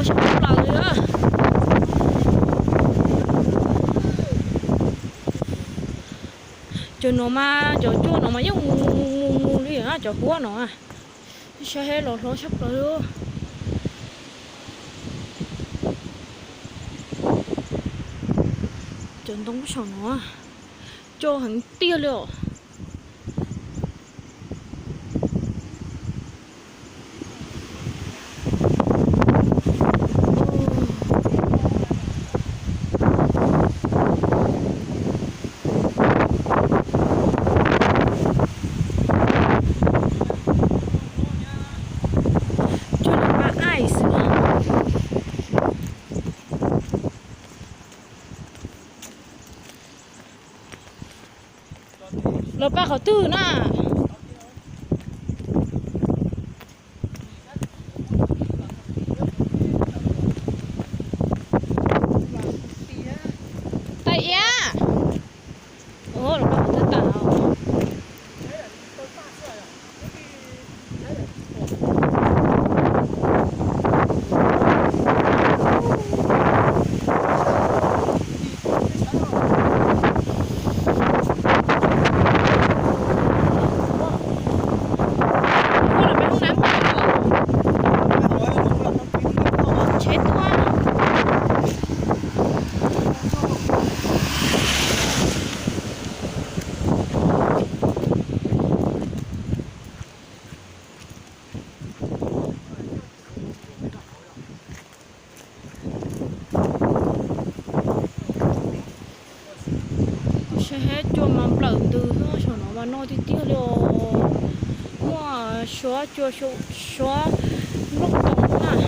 Sab plaws li. Cov no mas cov cuaj no mas yeej mus mus mus mus li cov huab no. Saib los hlob sab plaws li. Cov ntoo saum no coj heev tiag li os. Coj los pab ice. Los pab qhov twg na? Tais Iab. Los pab qhov twg tas? Saib cua mas nplawm ntws xwb, saum no mas no tiag tiag li os. Muaj suab cua, suab nplooj toos na.